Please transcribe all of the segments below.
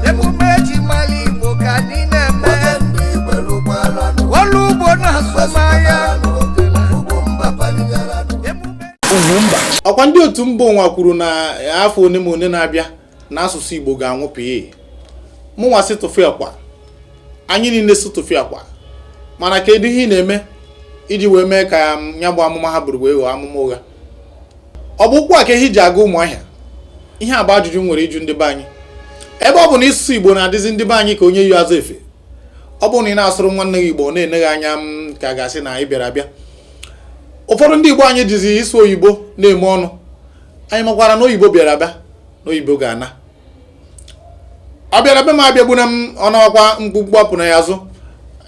Emume eji mara Igbo ka anyị na-eme. Ọrụ ugbo na azụmahịa. Emume Ọkwa ndị otu mba ụwa kwuru na afọ one ma one na-abịa na asụsụ Igbo ga-anwụ pịị. Mụnwa sị tụfịa akwa, anyị niile sị tụfịa akwa. Mana kedu ihe ị na-eme iji wee mee ka ya bụ amụma ha buru wee ghọọ amụma ụgha? Ọ bụ ụkwụ a ka ehi ji aga Ụmụahịa? Ihe a bụ ajụjụ m nwere ịjụ ndị be anyị. Ebe ọ bụ na ịsụ Igbo na-adịzi ndị be anyị ka onye yi azụ efe, ọ bụrụ na ị na-asụrụ nwanne gị Igbo, ọ na-ene gị anya m ka a ga-asị na ị bịara abịa. Ụfọdụ ndị Igbo anyị jizi ịsụ oyibo na-eme ọnụ. Anyị makwara na oyibo bịara abịa na oyibo ga-ana. Ọ bịara be m abịagbuna m, ọ nawakwa mkpukpu apụ na ya azụ.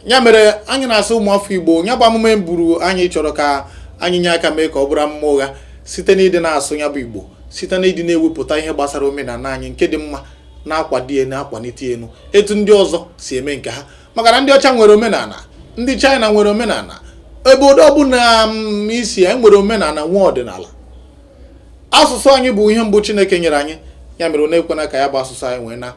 Ya mere anyị na-asụ ụmụafọ Igbo, ya bụ amụma buru anyị chọrọ ka anyị nye aka mee ka ọ bụrụ amụma ụgha site n'ịdị na-asụ ya bụ Igbo, site n'ịdị na-ewepụta ihe gbasara omenala anyị nke dị mma, na-akwado ya, na-akwalite elu etu ndị ọzọ si eme nke ha. Maka na ndị ọcha nwere omenala, ndị China nwere omenala, obodo ọbụla isi anyị nwere omenala, nwee ọdịnala. Asụsụ anyị bụ ihe mbụ Chineke nyere anyị. Ya mere na-ekwena ka ya bụ asụsụ anyị wee na.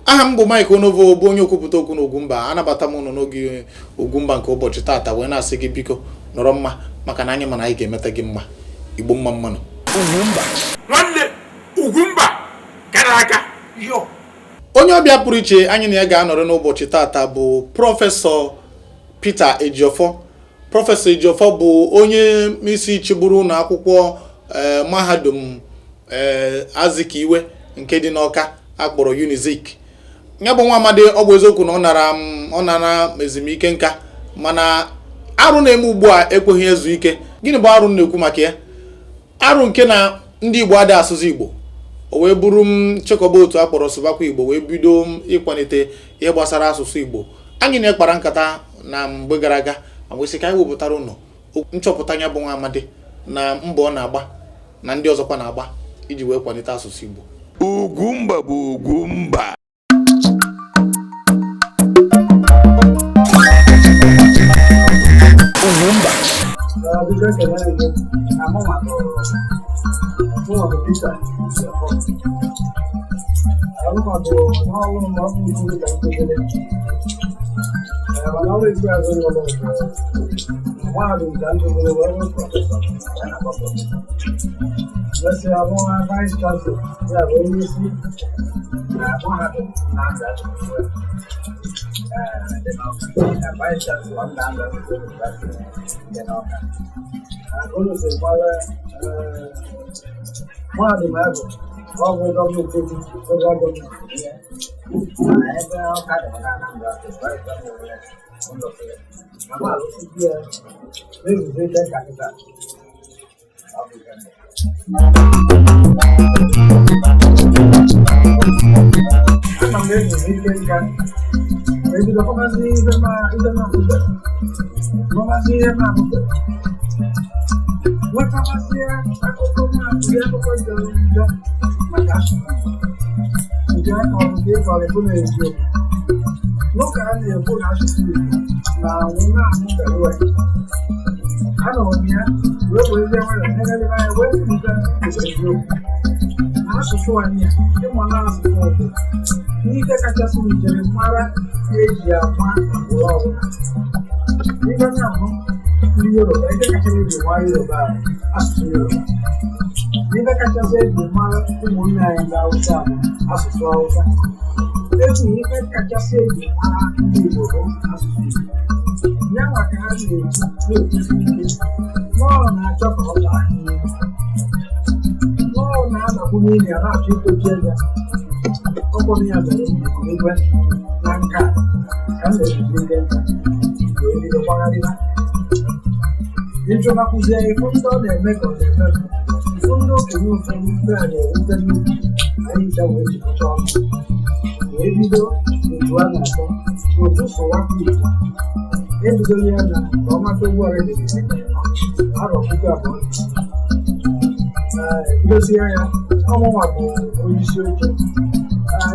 Aha m bụ Mike Onovo, bụ onye okwupụta okwu na Ugwumba. Anabata m ụnụ n'oge Ugwumba nke ụbọchị taata, wee na-asị gị biko nọrọ mma, maka na anyị mana anyị ga-emeta gị mma. Igbo, mma mmanụ. Ugwumba. Nwanne, Ugwumba kara aka yo. Onye ọbịa pụrụ iche anyị na ya ga-anọrọ n'ụbọchị taata bụ Prọfesọ Peter Ejiofor. Prọfesọ Ejiofor bụ onye isi chịburu ụlọ akwụkwọ mahadum Azikiwe nke dị n'Ọka akpọrọ Unizik. Ya bụ nwa amadi, ọ bụ eziokwu na ọ nara ezumike nka, mana arụ na-eme ugbu a ekweghị ezu ike. Gịnị bụ arụ m na-ekwu maka ya? Arụ nke na ndị Igbo adịghị asụsụ Igbo. O wee bụrụ m chịkọba otu a kpọrọ Sụbakwa Igbo, wee bido m ịkwalite ihe gbasara asụsụ Igbo. Anyị na-ekpara nkata na mgbe gara aga ma wee sị ka anyị wepụtara ụnụ nchọpụta ya bụ nwa amadi na mbọ ọ na-agba na ndị ọzọkwa na-agba iji wee kwalite asụsụ Igbo. Ugwumba bụ Ugwumba. Ugwumba. Biko, ekele gị. Na mụnwa bụ Peter Ejiofor. Mụnwa bụ n'ọrụ m, ọ bụ nkụzi ka nkụziri. Mana ọrụ ikpeazụ m rụrụ bụ mahadum ka m gụziri wee bụrụ prọfesọ, ya na-akpọ prọfesọ. Mesịa bụrụ vice chancellor, ya bụ onye isi na mahadum Nnamdi Azikiwe dị n'Awka. Ya vice chancellor Nnamdi Azikiwe University dị n'Awka. Unu si gbara mahadum ahụ, ọ bụ gọọmenti etiti, federal gọọmenti ya. Mana ebe Ọka dị na Anambra Steeti, ọ ebe m nwere ụlọ ya. Ma m alụsịzi ya na-ezuzo ike ka kịta. Ọ bụ ihe mere. Ana m ezumike nka, ebido fọmasị ibe ma amụbeghị, fọmasị ihe ma amụbeghị, nwetamasịa akụkọ ma ụdị akụkọ jọrọ njọ maka asụsụ Igbo nke a kọrọ, nke ịkọrọ bụ na eziokwu n'ụka a na-ekwu na asụsụ Igbo na-anwụ na-anwụbeghị. Anọrọ m ya wee werezie nwayọọ negharịba anya wee sị nke bụ eziokwu na asụsụ anyị a, ịma na asụsụ bụ ihe kachasị njirimara eji ama agbụrụ ọbụla. Ibe na-ahụ ndị Yoruba, ebe kachasị eji mara Yoruba bụ asụsụ Yoruba. Ibe kachasị eji mara ụmụnne anyị ndị Hausa bụ asụsụ Hausa. Etu ife kachasị eji mara ndị Igbo bụ asụsụ Igbo. Ya nwa ka ha na-eji na-ekwusi ike nọọ na-achọ ka ọ laa nọọ na-adakwu n'ili a na-achọ ikpochi ya. Ọ bụrụ ya mere m ji kulikwe na nka ka m na-ezumike nka wee bido gbagharịba ịchọtakwuzie ifu ndị ọ na-eme ka ọ na-eme m, ifu ndị okenye ụfọdụ ndị a na-ewute n'ubi anyị ncha, wee jikọta ọnụ wee bido otu a na-akpọ otu Sụwakwa Igbo. Ebidola ya na ọnwa Febụwarị dị arọ 2000. Ebidozie ya, ọmụnwa bụ onyeisi oche.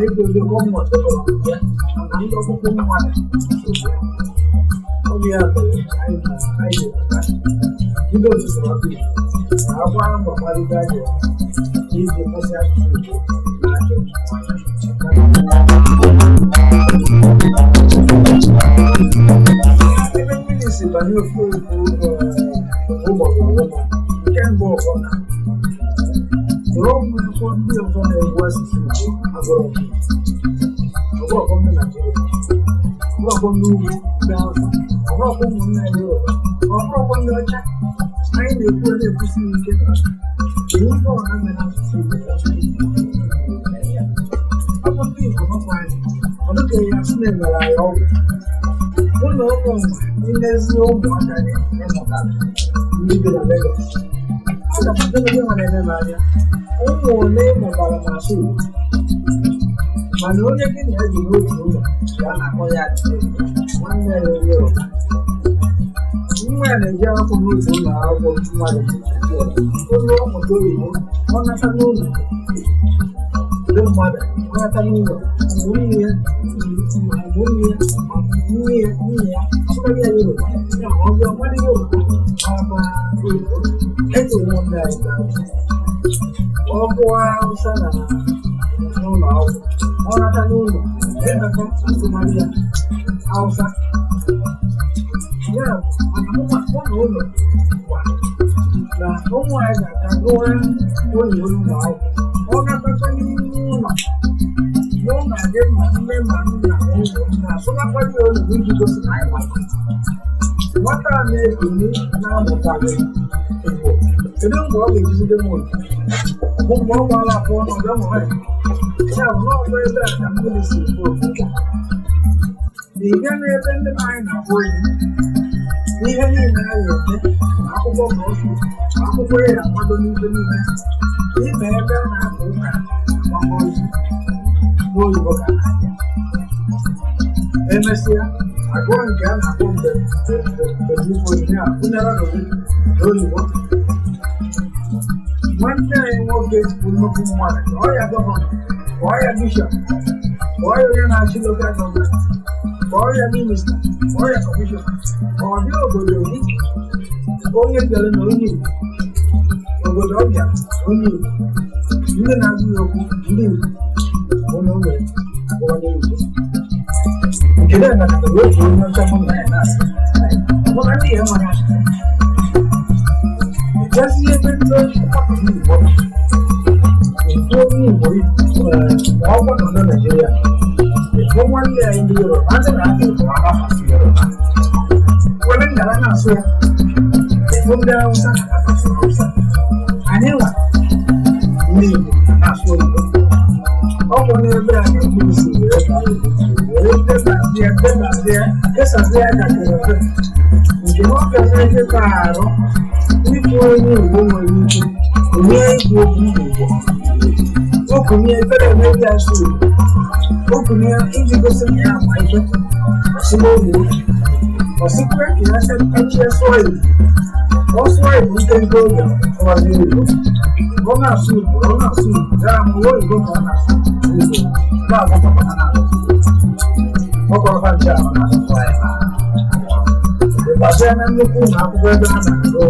Ebidozi ọmụnwa chọkọrọ ya, mana ndị ọkpụkpụ mmadụ so ya. Ọ bụ ya mere anyị na anyị ga-epụta bido otu Sụwakwa Igbo na agba mbọ kparịta aja. Iji kwụsị asụsụ Igbo na-ajọ ebe mmiri si banye ofe okwu ụgbọgụ ọwụma. Nke mbụ bụ na ụrụ ụmụ akwụkwọ ndị ọzọ na-egwu asụsụ Igbo abụrụ ọbụrọkọ ndị Naịjirịa, ọbụrọkọ ndị ugwu, ndị Hausa, ọbụrọkọ ụmụnne anyị Yoruba, ọbụrọkọ ndị ọcha. Anyị na-ekwu na-ekwusi ike na ihe ọha mere asụsụ Igbo ọ bụ ndị Igbo nọkwa anyị, ọ dịka ya sị na-emere anyị ọgwụ ụlọ ụmụ nlezi ụmụaka gị ịmụtara ndị bi na Lagos. Aga m adịghị onye nwere eme m anya ụmụ ole mụtara na-asụ Igbo, mana onye gị na ya bi n'otu ụlọ ka a na-akpọ ya nwanne ya onye Yoruba. Nwa ya na-eji akwụkwọ n'otu ụlọ akwụkwọ mmadụ onye ọmụta oyibo, ọ nata n'ụlọ ndị mmadụ, ọ nata n'ụlọ ụmụnne ya, ụmụnne ya, nne ya, nwunye ya asụkarị ya Yoruba. Ya ma ọ bịa nwanne Yoruba ma oyibo eji ụmụnne anyị na ọ gụọ Hausa na n'ụlọ akwụkwọ, ọ nata n'ụlọ emeka asụmarị ya Hausa. Ya bụ mana mụ na ụlọ gwa na ụmụ anyị ga-aga gụọ oyibo n'ụlọ akwụkwọ, ọ natakwa n'ime ụlọ n'ụlọ gị ma nne ma nna ụmụnna asụmakwa ya oyibo iji gosi na anyị gbara. Nwata a na-ebili na-amụtaghị Igbo, kedu mgbe ọ ga-ejizide m oyi bụ mgbe ọ gbara afọ ọnụ ọbịa mụrụ ya? Ya bụ na ọbụ ebe a ka mmiri si efu ofu na ị bịa n'ebe ndị be anyị na-akpọ oyi ihe niile a ga-eme ma akwụkwọ ma ofe ma akwụkwọ ya akwado n'ibe niile ime ebe a na-akọ ụka agbamaozu n'oyibo ka na-abịa emesịa agụọ nke a na-akpọ mgbe mgbe ya ụnyara n'oyibo. Nwanne anyị nwoke bụ nnukwu mmadụ, kpọọ ya gọvanọ, kpọọ ya bishọp, kpọọ ya onye na-achị lokal gọọmenti, kpọọ ya minista, kpọọ ya kọmishọna, ọ dị obodo gị onye bịara na onye Igbo, obodo ọ bịara onye Igbo, ndị na-agụ ya okwu ndị Igbo onye o mere agụwa n'Igbo. Nke na nakọtara otu onye ọcha mụ na ya na-asị mụ na ndị ya nwere asụsụ ịgazi ebe ndị ọkpakọ ndị Igbo efu onye Igbo ma ọ bụ nọ na Naịjirịa, efu nwanne anyị ndị Yoruba ndị na-aka Igbo agbafasị Yoruba were ngara na-asụ ya, efu ndị Hausa na-asụ Hausa, anyị nwa ndị Igbo na-asụ Igbo. Ọ bụ n'ebe a ka mmiri si were baa Igbo were debazie debazie kesazie ka kerefe nke ọ bịazie ịkọ arụ ịbụ onye Igbo nwere ike onye ikwu okwu n'Igbo okunye ebere emebi asụ Igbo okunye iji gosi na ya ama ife ọsịma oyibo ọsịkwa ka ya kachie sụọ Igbo, ọ sụọ Igbo nkenke oge ọzi Igbo, ọ na-asụ Igbo, ọ na-asụ Igbo ya amụwa oyibo ka ọ na-asụ Igbo na-agwakọta ha na-asụ ọkọrọba nche ahụ na-asụ anyị ịgbazia na nnukwu ụlọ akwụkwọ ebe a na-agụ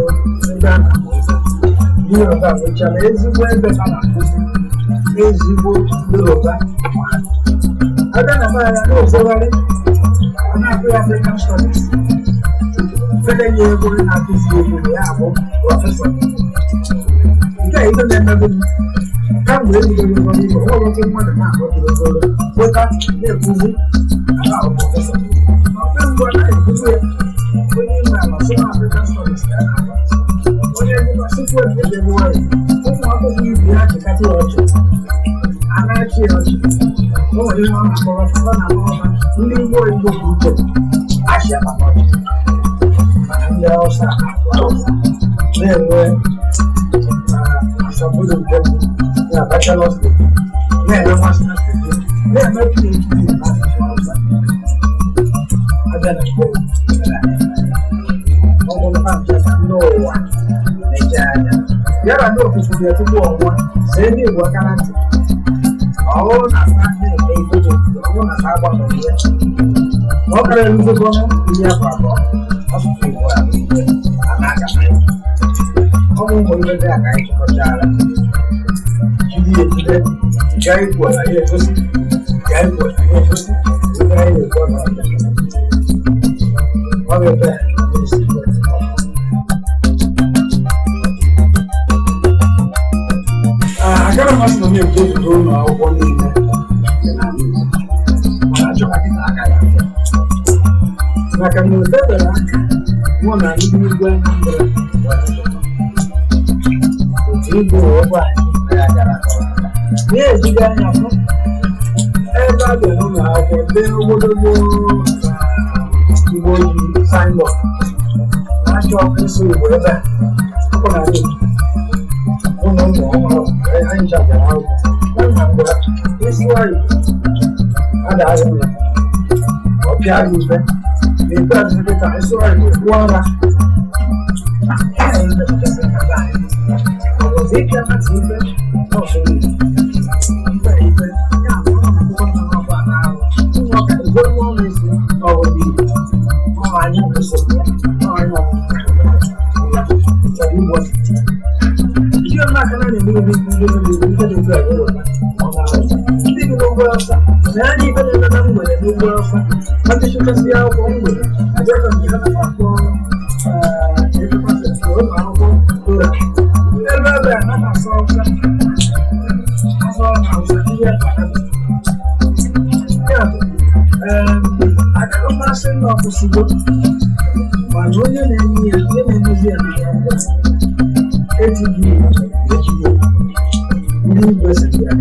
ebe a na-amụ ife ndị Yoruba nwechara ezigbo ebe ha na-akụzi ezigbo Yoruba. Abịa na be anyị na-ofegharị a na-akụ ya African Studies fede ya ego onye na-akụzi egwu na ya abụ prọfesọ nke a ife na-emebu m kamgbe ebidoro ego n'Igbo ọ ọtụtụ mmadụ na-ahụ ogologo kweta na-ekwuzi na ahụ prọfesọ ma mgbe mbụ a na-ekwuzi ya onye ime ala sị na African Studies ka a na-agba onye gụba sikwu ebe gụwa ya ụmụ akwụkwọ ibe ya chịkata ya ọchị a na-achị ya ọchị. O nwere ihe ọ na-akpọrọ ọ na-akpọrọ ndị Igbo Igbo bụ uche achị akpakọ ọchị, mana ndị Hausa na-asụ Hausa na-enwe asambodo nke mbụ na bachelor's degree, na-enwe master's degree, na-eme PhD n'asụsụ Hausa. Abịa na nke ọ bụrụ ha nche ka ndị ụwa na-eche anya ya na ndị ofufu bịa tupu ọnwa see ndị Igbo aka na ntị ọ bụrụ na ha na-eme ife dị otu ọ bụrụ na ha agbanweghị ya na ọ kara erugogo 20 afọ asụsụ Igbo a bụ ife a na-aga na ya. Ọ bụ ụmụ ibe ndị a ka anyị chịkọchara. Gaa ikwu ala ya egosi, gaa ikwu ala ya egosi, ndị anyị na-ekwu ọnụ ọbịa. Ọ bụ ebe a ka na-esi agara m asị na m ebido ụlọ akwụkwọ niile dị n'ala Igbo, mana achọkwa kịta aka ya afọ maka na o tebere aka mụ na ndị igwe Anambra nwere nzukọ. Otu igwe ogbe anyị na ya gara akọrọ aka na-ejiga anya fụ ebe a bịara ụlọ akwụkwọ dee ogologo igwe ojii signboard na-achọ ịsụ Igbo ebe a ọkụ n'ala Igbo. Ụlọ ụmụ ọhụrụ anyị chapịara akwụkwọ na mgbe isi nwayọ adaghị mma ọ pịa gị mfe n'ikpeazụ dịka isi nwayọ kwuo ara anyị mepụtasị na be anyị ọ bụzi ịpịa mmadụ ife n'ọsụrụ Igbo ife ife ya bụ ụlọ akwụkwọ nọ n'ọgba na-arụ ụmụ ọka igwe nwa ọrụ isi n'ọrụ Igbo ọ anyị kwesịrị ya ọ anyị ọmụmụ chọrọ igbo. Ndị ọma aka na-eme ihe ndị ndị ndị ndị dị otu a Yoruba ọ na-awụsa ndị bi n'ugwu Awụsa na ya ife na-eme na mgbede n'ugwu Awụsa ma ndị chụchasị akwụkwọ mgbede abịakọ nke ha na-akpọ efekwasị ụlọ akwụkwọ ụlọ ebe ebe a na-asụ Awụsa asụ Awụsa ndị ebe ya bụ aka mmasị na ọkwụsịgo mana onye na-eme ya onye na-emezi ya na ya ejighị ejighị ndị igwe siri ya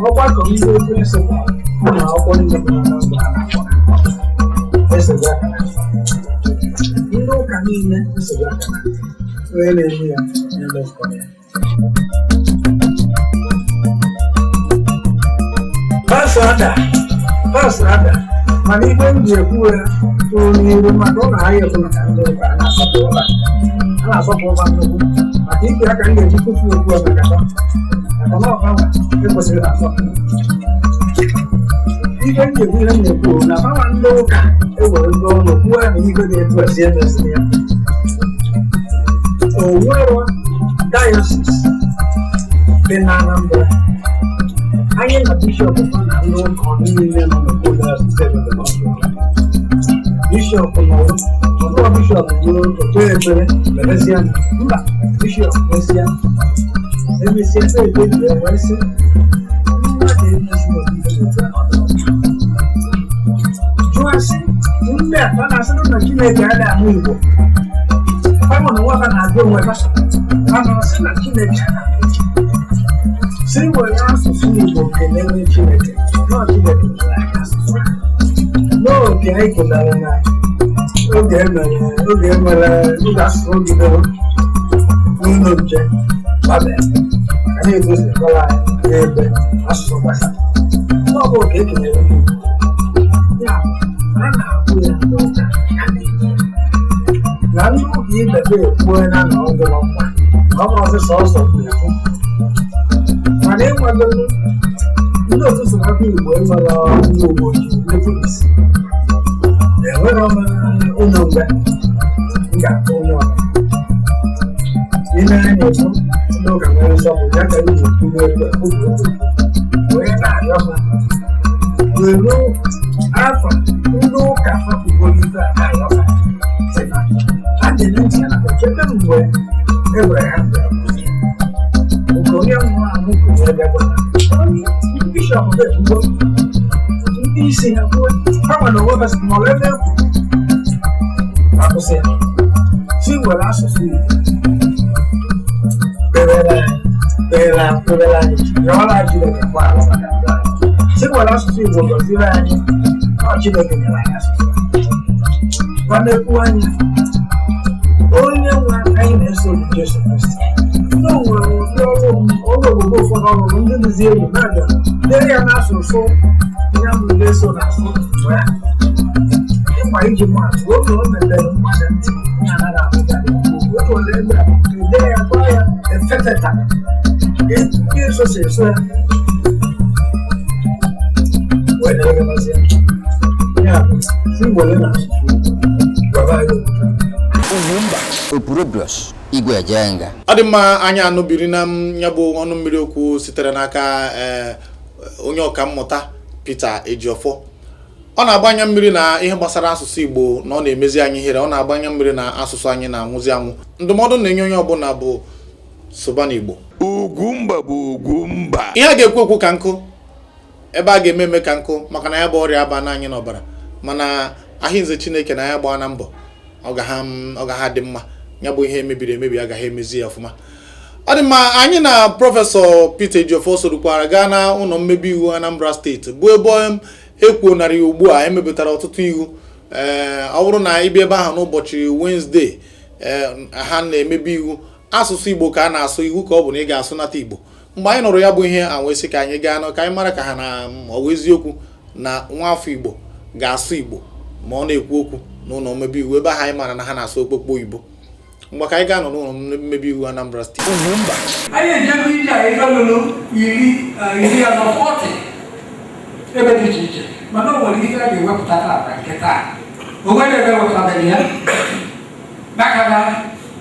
ọgbakọ ndị prịnsịpal ụmụ akwụkwọ niile nọ na Anambra na-akpọ esogbu aka na ndị ụka niile esogbu aka na onye na-eme ya na-emezikọ ya. Pasọ ada pasọ ada mana ibe m ji ekwu ya tụrụ n'iru maka ọ na-ahịa ekwu maka ndị ụka a na-asọpụrụ ha a na-asọpụrụ ha nnukwu maka ikpe aka m ga-eji tupu okwu a maka ha maka na ọha nwa ekwesịrị asọpụrụ ibe m ji ekwu ihe m na-ekwu bụ na gbanwa ndị ụka ewere ndị ọrụ kwuo ya na igwe na-etu esi emeziri ya o nwero dayosis dị na Anambra anyị na bishọp na ndị ụka niile nọ n'okpuru dayọsis ebebe bishọp nọrọ ọbụrụ bishọp bụrụ otu ekpere merezie mba bishọp mesịa emesịa ekpe ekpebie wee sị mmadụ emezi n'obibi otu a jụọ sị ndị a ọ na-asị na Chineke adịghị ahụ Igbo ọ na nwa ha na-agụ onwe ha ha na-asị na Chineke adịghị ahụ Igbo si were asụsụ Igbo kelere Chineke na Chineke nyere anyị asụsụ a n'oge anyị kelere na oge emere oge emere oge asụsụ bidoro n'ụlọ nche Babel maka na egosikwara anyị n'ebe asụsụ gbasara ọ bụ ka e kelere ndị Igbo ya bụ a na-akwụ ya ndị ụka ka na-eme na ndị ụka ibe be ekwuola na ọ dịrọ mma ọ bụrụ ọsị sọsọ na-ekwu mana enwegolu ndị otu so n'aka Igbo enwere ndị uwe ojii ndị polisi enwere ụlọ nga m ga-akpọ onye ọbụla ime anya ekwu ndị ụka nwere nsọpụrụ ya ka anyị ji ekwu n'elu obi obi wee na-arịọ ha were afọ ndị ụka fapụgoro ife a na-arịọ ha sị na ha dịrị ntị ya na chebe mgbe e were ha mgbe nke onye nwụrụ anwụ kwuru ebe gwara onye bishọp ekwugo ndị isi ha kwuo ha nwere onwe ha sị ma ọ bụ ebe ekwu akwụsị ya si were asụsụ Igbo kpebere anyị kpere kpebere anyị rịọrọ anyị Chineke mgbaghara maka njọ anyị si were asụsụ Igbo gọziere anyị ọ Chineke nyere anyị asụsụ gwanekwu anya onye nwe anyị na-eso bụ Jesu Kristi ndị o nwere ụdị ọrụ ọrụ obodo ụfọdụ ọrụrụ ndị dịzi egwu na-abịa dee ya n'asụsụ ya bụ Jesu na-asụ wee ịma iji maatụ oge o mepere mmadụ ntị na-anaghị anụkarị okwu o were ebe a dee ya gwa ya efeteta Jesu si eso ya wee na-egebazi ya ya bụ si were na asụsụ Igbo gwaba anyị okwu. Ugwumba. Opurobios Igwe Ejenga. Ọ dị mma, anyị anụbiri na ya bụ ọnụ mmiri okwu sitere n'aka onye ọka mmụta Peter Ejiofor. Ọ na-agbanye mmiri na ihe gbasara asụsụ Igbo na ọ na-emezi anyị ihere, ọ na-agbanye mmiri na asụsụ anyị na-anwụzi anwụ. Ndụmọdụ na-enye onye ọbụla bụ sụba n'Igbo. Ugwumba bụ Ugwumba. Ihe a ga-ekwu okwu ka nkụ, ebe a ga-eme eme ka nkụ, maka na ya bụ ọrịa aba n'anyị n'ọbara, mana ahịnze Chineke na ya gbaa na mbọ ọ ga ha dị mma. Ya bụ ihe mebiri emebi agaghị emezi ya ọfụma. Ọ dị mma, anyị na prọfesọ Peter Ejiofor sorokwara gaa na ụlọ mmebi iwu Anambra steeti, bụ ebe ekwuonarị ugbu a emepụtara ọtụtụ iwu. Ọ bụrụ na ịbịa ebe ahụ n'ụbọchị Wenezdee, ha na-emebi iwu asụsụ Igbo ka a na-asụ, iwu ka ọ bụ na ị ga-asụ nata Igbo. Mgbe anyị nụrụ ya bụ ihe a wee sị ka anyị gaa ka anyị mara ka ha na ọ bụ eziokwu na nwa afọ Igbo ga-asụ Igbo ma ọ na-ekwu okwu n'ụlọ mmebi iwu, ebe ahụ anyị mara na ha na-asụ okpokpo oyibo. Mgbe ka anyị gaa nọ n'ụlọ mmebi iwu Anambra steeti. Anyị ejego ije a ebe lụrụ 40 ebe dị iche iche, mana o nwere ife a ga-ewepụta taata nke taa. O nwere ebe ewepụtabeghị ya, maka na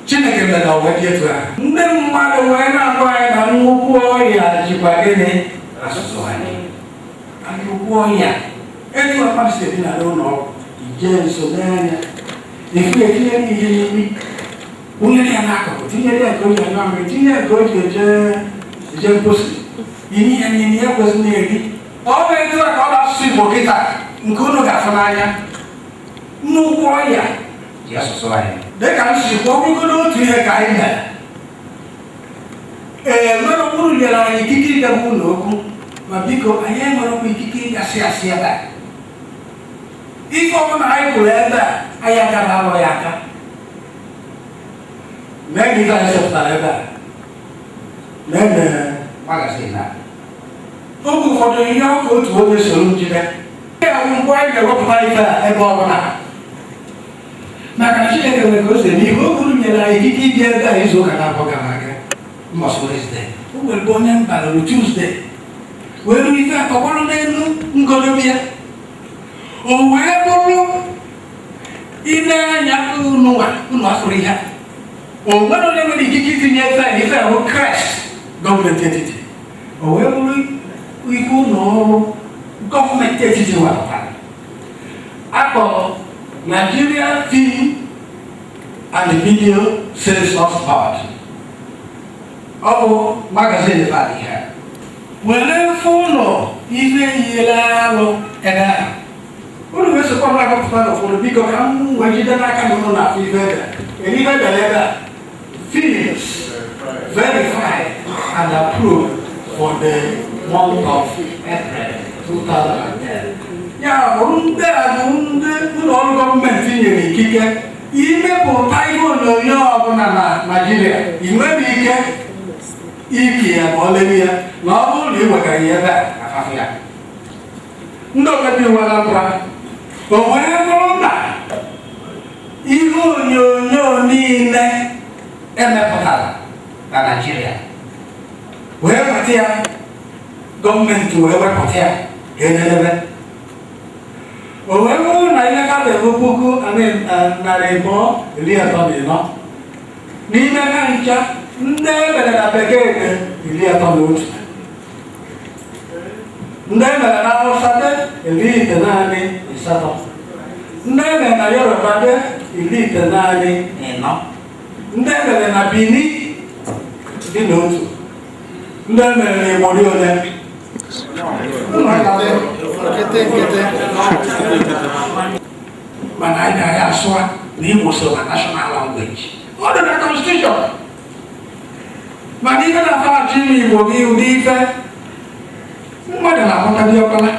Chineke mere o wee dị etu ahụ. Ndị mmadụ wee na-agwa anyị na nnukwu ọrịa jikwa gịnị asụsụ anyị. Nnukwu ọrịa etu mmadụ si edina n'ụlọ ọgwụ, ijee nso n'anya efu etinyere ihe n'imi, wụnyere ya n'akụkụ, tinyere ya nke o ji anyụ amịrị, tinye ya nke o ji eje mposi, iri ya n'imi ya kwesịrị na-eri. Ọ bụ etu a ka ọ na-asụsụ Igbo kịta nke unu ga-afụ n'anya. Nnukwu ọrịa ji asụsụ anyị, dịka m si kwuo, ọ bụrụgodo otu ihe ka anyị mere, ee, nwere ụkpụrụ nyere anyị ikike ịbịa ụlọ okwu, ma biko anyị enwerekwa ikike ịgasị asị ebe a. Ife ọbụla anyị kwuru ebe a, anyị agaghị alụ ya aka. Mee na ife anyị sepụtara ebe a, mee na magazin a, oge ụfọdụ ihe ọka otu onye soro njide ya bụ mgbe anyị ga-ewepụta ife a ebe ọbụla, maka na Chineke nwere ka o si eme ihe. O kwuru nyere anyị ikike ịbịa ebe a izu ụka na-abụọ gara aga, mbọsị Wednesday. O nwere ebe onye mba lụrụ Tuesday wee ruo ife atọgbọrọ n'elu ngolobi ya, o wee bụrụ ile anya unu unu afụrụ ihe a. O nwere onye nwere ikike itinye ife a, ife ahụ CREST gọọmenti etiti, o wee bụrụ ihe ụlọ ọrụ gọọmenti etiti wepụtara akpọrọ Nigeria Film and Video Censors Board. Ọ bụ magazin bara ihe were fụ ụlọ ife yiri alụ ebe ahụ. Unu ga-esokwa m agụpụta n'ụfọdụ, biko, ka m wee jide n'aka na unu na-afụ ife ebe kedu ife dere ebe a: films verified and approved for the month of April 2010. Ya bụ ndị a bụ ndị ụlọ ọrụ gọọmenti nyere ikike imepụta ihe onyonyo ọbụla na Naịjirịa. Ị nwere ike iki ya ma ọ lere ya na ọ bụrụ na ị wegara ya ebe a afafụ ya. Ndị omebe iwu Anambra, o wee bụrụ na ihe onyonyo niile emepụtara na Naịjirịa wee weta ya, gọọmenti wee wepụta ya ka ededebe, o wee bụrụ na ihe ka bụ 234,000. N'ime ha ncha, ndị emere na bekee dị 31, ndị emere na Hausa dị 98, ndị emere na Yoruba dị 94, ndị emere na Bini dị n'otu, ndị emere na Igbo dị ole? Nkịtị nkịtị. Mana anyị na-ya asụa na Igbo so na national language, ọ dị na constitution, mana ihe na-afaghachi ime Igbo gị ụdị ife mmadụ na-amụta diọkpala.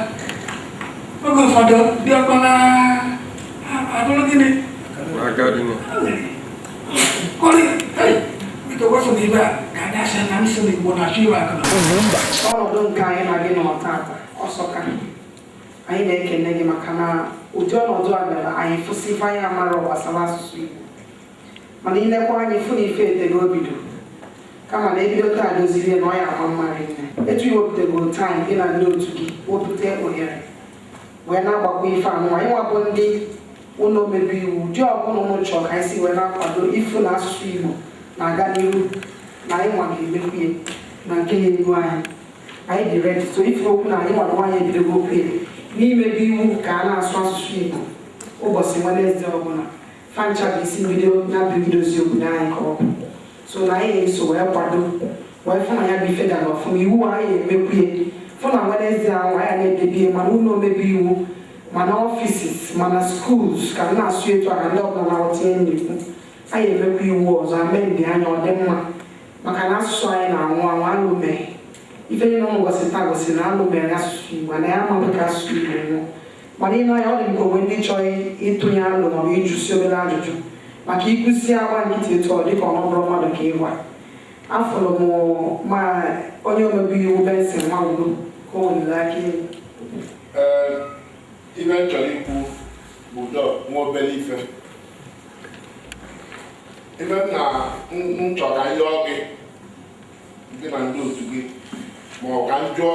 Oge ụfọdụ diọkpala abụrụ gịnị? Kọrị, hey, biko wepụ na ibe a ka anyị asị na m sị na Igbo na-achọ iwe akụ na Ọnọdụ nke anyị na gị nọ tata ọsọka, anyị na-ekene gị maka na ụdị ọnọdụ a bịara anyị fụsị ife anyị amara gbasara asụsụ Igbo, mana ilekwa anyị fụ na ife etego obido, kama na ebido taa dozirie na ọ ya ama mma rinne. Etu iwepụtago time gị na ndị otu gị wepụta ohere wee na-agbakọ ife anụnwa, anyị nwabụ ndị Ụlọ omebe iwu ụdị ọbụla ụnụ chọrọ ka anyị si wee na-akwado ifu na asụsụ Igbo na-aga n'ihu na anyị nwa ga-emekwu ya na nke ya elu anyị anyị dị ready. So ifu okwu na anyị nwara nwaanyị ebidogo okwu ya n'imebe iwu ka a na-asụ asụsụ Igbo ụbọchị Wenezdee ọbụla fancha bụ isi mbido na bidozi obodo anyị ka ọ bụ. So na anyị ga-eso wee kwado wee fụ na ya bụ ife gara ọfụma iwu anyị emekwu ya fụ na Wenezdee ahụ anyị na-edebie mana ụlọ omebe iwu mana offices mana schools ka m na-asụ etu a ka ndị ọbụla na-aghọta ihe m na-ekwu. Anyị emekwa iwu ọzọ amendị anya ọ dị mma maka na asụsụ anyị na-anwụ anwụ. Alụme ife niile ụmụ gosi taa gosiri na alụ mere asụsụ Igbo na ya amaghị ka asụsụ Igbo nwụọ. Mana ị na-anya ọ dị nke onwe ndị chọrọ ịtụnye alụ maọbụ ịjụsi obere ajụjụ maka ịkụzi agba nkịtị etu ọ dịka ọnọbụrụ mmadụ ka ịgwa afụrụ m ma onye omebe iwu Benson Nwawulu ka o weliri aka elu. Ife m chọrọ ikwu bụ ụdọ nwa obere ife ife m na m chọrọ ka m yọọ gị gị na ndị otu gị ma ọ ka m jụọ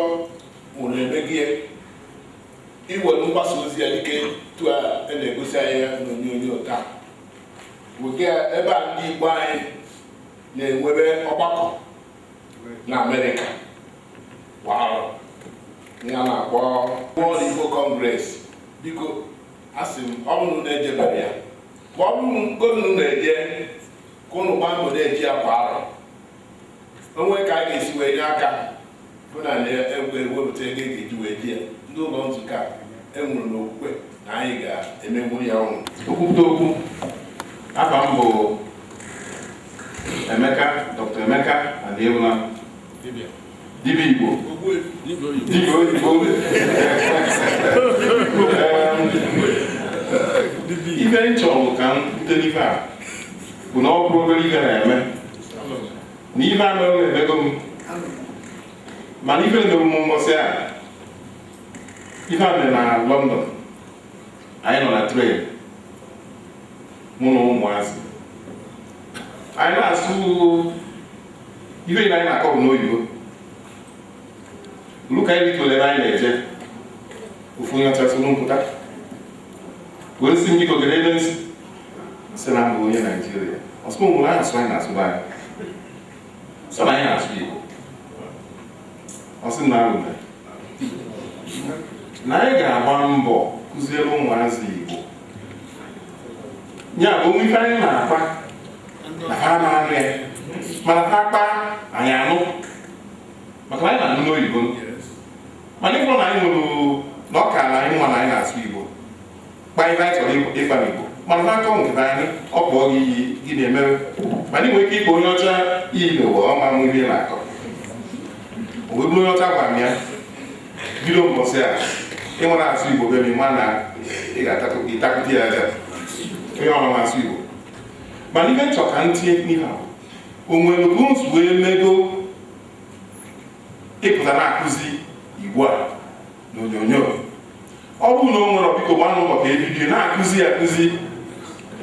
mụ na-eme gị iwere mgbasa ozi ya dịka etu a na-egosi anyị ya n'onyonyo taa wega ebe a ndị Igbo anyị na-enwebe ọgbakọ na Amerịka kwa ya na-akpọ World Igbo Congress. Biko asị m ọ bụrụ na ejebere ya ma ọ bụrụ na na-eje ka ụnụ gbaa mbọ na-eji ya kwa arọ onwe ka a ga-esi wee nye aka fụ na ewepụta ego e ga-eji wee ji ya. Ndị ụlọ nzukọ a enwere n'okwukwe na anyị ga-emenwu ya ọnwụ. Okwupụta okwu afa m bụ Emeka, Dr. Emeka Adiewula, dibịa Igbo, dibịa oyibo. Ife m chọrọ ka m bute n'ife a bụ na ọ bụrụ obere ife na-eme na ife a mere na-emego m mana ife na-eme m mbọsị a ife a mere na London. Anyị nọ na tren mụ na ụmụazị anyị na-asụ ife anyị na-akọ bụ n'oyibo luka anyị ritụrụ ebe anyị na-eje ofu onye ọcha soro mpụta wee sị m biko gere ebe nsị sị na mbụ onye Naijiria ọsụ nwere asụ anyị na-asụ be anyị sọ na anyị na-asụ Igbo ọsị na alụme na anyị ga-agba mbọ kụziere ụmụazị Igbo ya bụ onwe ife anyị na-akpa na ha na-anụ ya mana ha kpaa anyị anụ maka na anyị na-anụ n'oyibo mana ịfụrụ na anyị nwere na ọ ka na anyị nwa na anyị na-asụ Igbo kpaa ife anyị chọrọ ịkpa n'Igbo mana ha akọ nke anyị ọ kpọọ gị iyi gị na-emewe mana ị nwere ike ịkpọ onye ọcha iyi n'ụwa ọ ma mụ ihe na-akọ o wee bụrụ onye ọcha gwara m ya bido mbọsị a ịnwere asụ Igbo be m ma na ị ga-ịtakụta ya aja onye ọma asụ Igbo mana ife nchọ ka m tinye n'ihe a o nwere ka o wee mego ịpụta na-akụzi Igbo a n'onyonyo ọ bụrụ na o nwere biko gbaa n'ụlọ ka ebido na-akụzi akụzi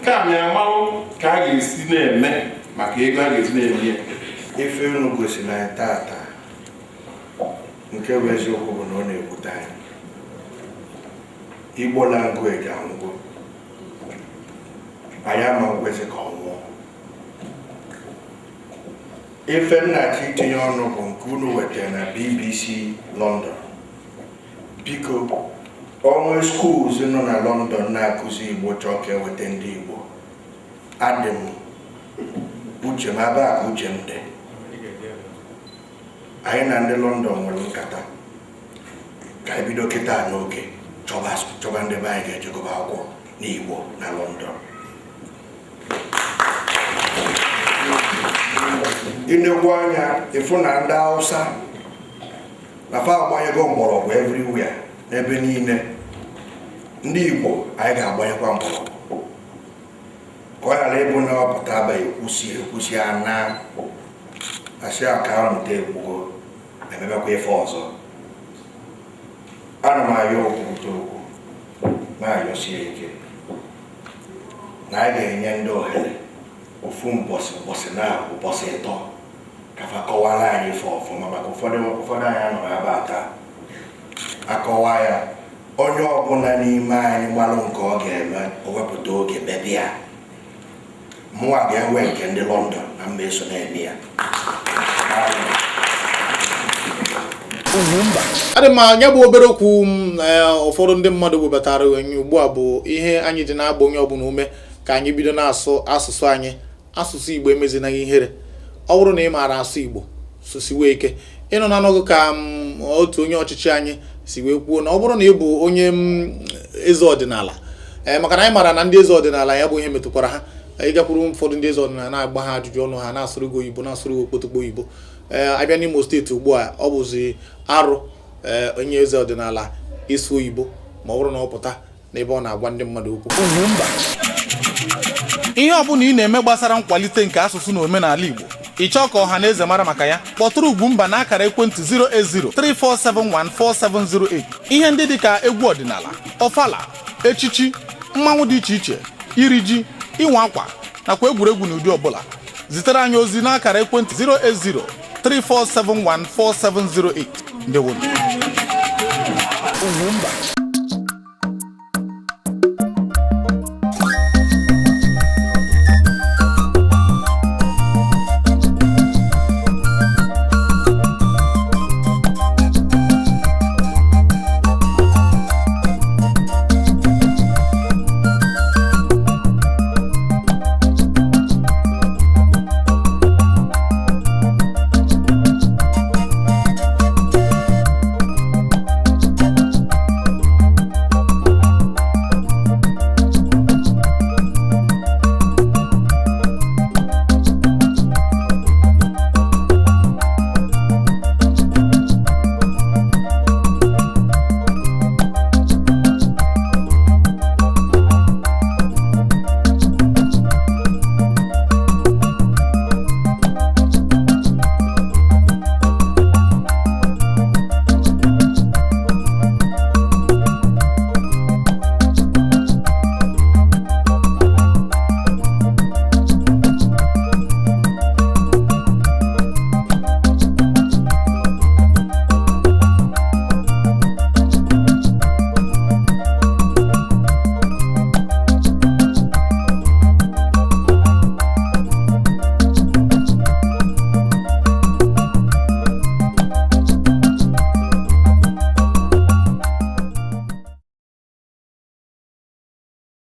ka anyị amarụ ka a ga-esi na-eme maka ego a ga-esi na-eme ya. Ife unu gosiri anyị tata nke bụ eziokwu bụ na ọ na-ekwute anyị Igbo language anwụgo anyị ama nkwesị ka ọ nwụọ. Ife nnachi itinye ọnụ bụ nke unu wetara na BBC London. Biko onwe schools nọ na London na-akụzi Igbo chọọ ka eweta ndị Igbo adị m uche m ebe a ka uche m dị. Anyị na ndị London nwere nkata ka anyị bido kịta n'oge chọba ndị be anyị ga-ejekọba akwụkwọ n'Igbo na London. Inekwu anya ịfụ na ndị Hausa na fa agbanyego mgbọrọgwụ everywhere n'ebe niile. Ndị Igbo anyị ga-agbanyekwa mgbọrọgwụ ka ọ ghara ịbụ na ọpụta abaghị ekwusi ekwusi ana asị aka ahụ nte ekwugo emebekwa ife ọzọ. Ana m ayọ okwute okwu na-ayọsie ike na anyị ga-enye ndị ohere ofu mbọsị mbọsị na ụbọsị ịtọ ka fa kọwara anyị ife ọfụma maka ụfọdụ anyị anọrọ ebe a taa akọwa ya Onye ọbụla n'ime anyị gbalụ nke ọ ga-eme, o wepụta oge mebe ya. Mụnwa ga-ewe nke ndị London na mba eso na-eme ya. Adị mma. Ya bụ obere okwu m, ụfọdụ ndị mmadụ webatara anyị ugbu a bụ ihe anyị ji na-agba onye ọbụla ume ka anyị bido na-asụ asụsụ anyị. Asụsụ Igbo emezinaghị ihere. Ọ bụrụ na ị maara asụ Igbo, sụsiwe ike. Ịnọ na anọghị ka m, otu onye ọchịchị anyị si wee kwuo na ọ bụrụ na ị bụ onye m, eze ọdịnala, ee, maka na anyị maara na ndị eze ọdịnala ya bụ ihe metụkwara ha. Ịgakwuru ụfọdụ ndị eze ọdịnala na-agba ha ajụjụ ọnụ, ha na-asụrụ gị oyibo, na-asụrụ gị okpotokpo oyibo. Ee, abịa n'Imo Steeti ugbu a, ọ bụzi arụ, ee, onye eze ọdịnala ịsụ oyibo ma ọ bụrụ na ọ pụta n'ebe ọ na-agwa ndị mmadụ okwu. Ihe ọbụla ị na-eme gbasara nkwalite nke asụsụ na omenala Igbo, ị chọọ ka ọha na eze mara maka ya, kpọtụrụ Ugwumba na akara ekwentị 08034714708. Ihe ndị dịka egwu ọdịnala, ọfala, echichi, mmanwụ dị iche iche, iri ji, ịnwa akwa nakwa egwuregwu n'ụdị ọbụla, zitere anyị ozi n'akara ekwentị 08034714708. Ndewonu. Ugwumba.